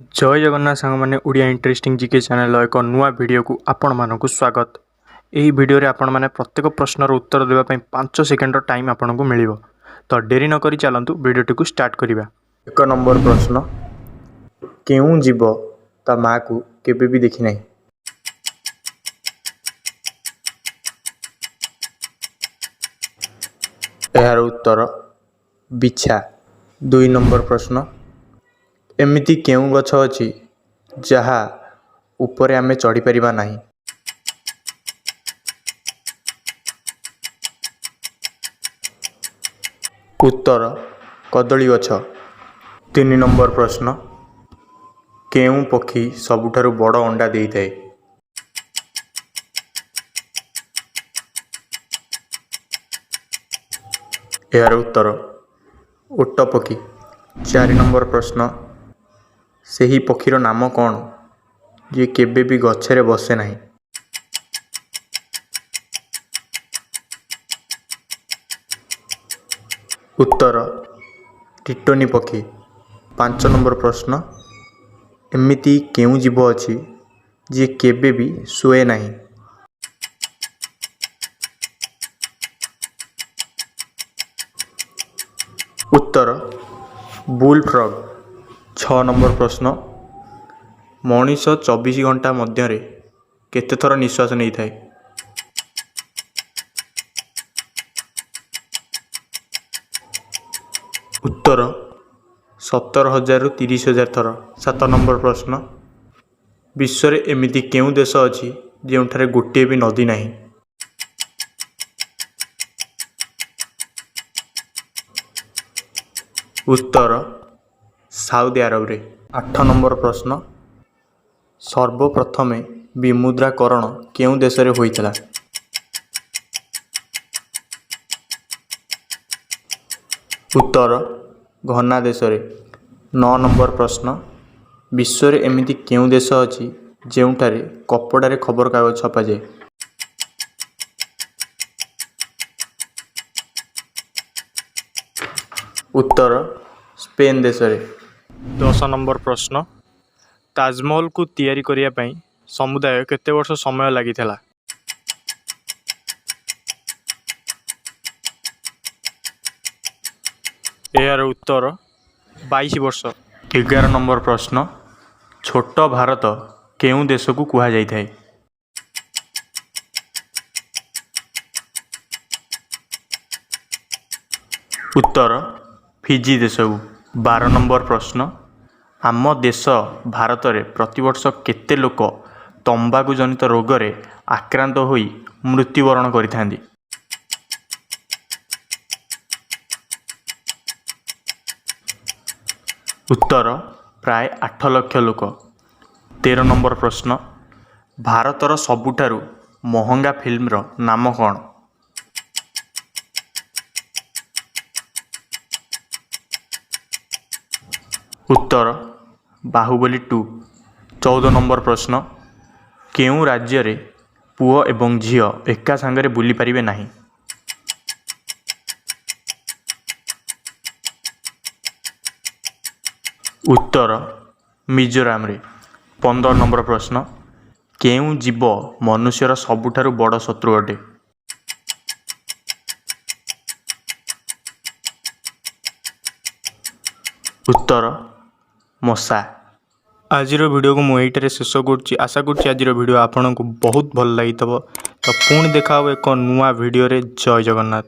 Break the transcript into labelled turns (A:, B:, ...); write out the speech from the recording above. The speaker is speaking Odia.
A: ଜୟ ଜଗନ୍ନାଥ ସାଙ୍ଗମାନେ, ଓଡ଼ିଆ ଇଣ୍ଟରେଷ୍ଟିଂ ଜିକେ ଚ୍ୟାନେଲର ଏକ ନୂଆ ଭିଡ଼ିଓକୁ ଆପଣମାନଙ୍କୁ ସ୍ୱାଗତ। ଏହି ଭିଡ଼ିଓରେ ଆପଣମାନେ ପ୍ରତ୍ୟେକ ପ୍ରଶ୍ନର ଉତ୍ତର ଦେବା ପାଇଁ 5 ସେକେଣ୍ଡର ଟାଇମ୍ ଆପଣଙ୍କୁ ମିଳିବ। ତ ଡେରି ନକରି ଚାଲନ୍ତୁ, ଭିଡ଼ିଓଟିକୁ ଷ୍ଟାର୍ଟ କରିବା। 1 ନମ୍ବର ପ୍ରଶ୍ନ, କେଉଁ ଜୀବ ତା ମାଆକୁ କେବେ ବି ଦେଖିନାହିଁ? ଏହାର ଉତ୍ତର ବିଛା। 2 ନମ୍ବର ପ୍ରଶ୍ନ, ଏମିତି କେଉଁ ଗଛ ଅଛି ଯାହା ଉପରେ ଆମେ ଚଢ଼ିପାରିବା ନାହିଁ? ଉତ୍ତର କଦଳୀ ଗଛ। 3 ନମ୍ବର ପ୍ରଶ୍ନ, କେଉଁ ପକ୍ଷୀ ସବୁଠାରୁ ବଡ଼ ଅଣ୍ଡା ଦେଇଥାଏ? ଏହାର ଉତ୍ତର ଓଟ ପକ୍ଷୀ। 4 ନମ୍ବର ପ୍ରଶ୍ନ, ସେହି ପକ୍ଷୀର ନାମ କ'ଣ ଯିଏ କେବେ ବି ଗଛରେ ବସେ ନାହିଁ? ଉତ୍ତର ଟିଟୋନି ପକ୍ଷୀ। 5 ନମ୍ବର ପ୍ରଶ୍ନ, ଏମିତି କେଉଁ ଜୀବ ଅଛି ଯିଏ କେବେ ବି ଶୁଏ ନାହିଁ? ଉତ୍ତର ବୁଲ୍ ଫ୍ରଗ୍। 6 ନମ୍ବର ପ୍ରଶ୍ନ, ମଣିଷ 24 ଘଣ୍ଟା ମଧ୍ୟରେ କେତେ ଥର ନିଶ୍ୱାସ ନେଇଥାଏ? ଉତ୍ତର 17,000ରୁ 30,000 ଥର। 7 ନମ୍ବର ପ୍ରଶ୍ନ, ବିଶ୍ୱରେ ଏମିତି କେଉଁ ଦେଶ ଅଛି ଯେଉଁଠାରେ ଗୋଟିଏ ବି ନଦୀ ନାହିଁ? ଉତ୍ତର ସାଉଦି ଆରବରେ। 8 ନମ୍ବର ପ୍ରଶ୍ନ, ସର୍ବପ୍ରଥମେ ବିମୁଦ୍ରାକରଣ କେଉଁ ଦେଶରେ ହୋଇଥିଲା? ଉତ୍ତର ଘନା ଦେଶରେ। 9 ନମ୍ବର ପ୍ରଶ୍ନ, ବିଶ୍ୱରେ ଏମିତି କେଉଁ ଦେଶ ଅଛି ଯେଉଁଠାରେ କପଡ଼ାରେ ଖବରକାଗଜ ଛପାଯାଏ? ଉତ୍ତର ସ୍ପେନ୍ ଦେଶରେ। 10 ନମ୍ବର ପ୍ରଶ୍ନ, ତାଜମହଲକୁ ତିଆରି କରିବା ପାଇଁ ସମୁଦାୟ କେତେ ବର୍ଷ ସମୟ ଲାଗିଥିଲା? ଏହାର ଉତ୍ତର 22 ବର୍ଷ। 11 ନମ୍ବର ପ୍ରଶ୍ନ, ଛୋଟ ଭାରତ କେଉଁ ଦେଶକୁ କୁହାଯାଇଥାଏ? ଉତ୍ତର ଫିଜି ଦେଶକୁ। 12 ନମ୍ବର ପ୍ରଶ୍ନ, ଆମ ଦେଶ ଭାରତରେ ପ୍ରତିବର୍ଷ କେତେ ଲୋକ ତମ୍ବାକୁ ଜନିତ ରୋଗରେ ଆକ୍ରାନ୍ତ ହୋଇ ମୃତ୍ୟୁବରଣ କରିଥାନ୍ତି? ଉତ୍ତର ପ୍ରାୟ 8 ଲକ୍ଷ ଲୋକ। 13 ନମ୍ବର ପ୍ରଶ୍ନ, ଭାରତର ସବୁଠାରୁ ମହଙ୍ଗା ଫିଲ୍ମର ନାମ କ'ଣ? ଉତ୍ତର ବାହୁବଲି 2। 14 ନମ୍ବର ପ୍ରଶ୍ନ, କେଉଁ ରାଜ୍ୟରେ ପୁଅ ଏବଂ ଝିଅ ଏକା ସାଙ୍ଗରେ ବୁଲିପାରିବେ ନାହିଁ? ଉତ୍ତର ମିଜୋରାମରେ। 15 ନମ୍ବର ପ୍ରଶ୍ନ, କେଉଁ ଜୀବ ମନୁଷ୍ୟର ସବୁଠାରୁ ବଡ଼ ଶତ୍ରୁ ଅଟେ? ଉତ୍ତର ମଶା। ଆଜିର ଭିଡ଼ିଓକୁ ମୁଁ ଏଇଠାରେ ଶେଷ କରୁଛି। ଆଶା କରୁଛି ଆଜିର ଭିଡ଼ିଓ ଆପଣଙ୍କୁ ବହୁତ ଭଲ ଲାଗିଥିବ। ତ ପୁଣି ଦେଖା ହେବ ଏକ ନୂଆ ଭିଡ଼ିଓରେ। ଜୟ ଜଗନ୍ନାଥ।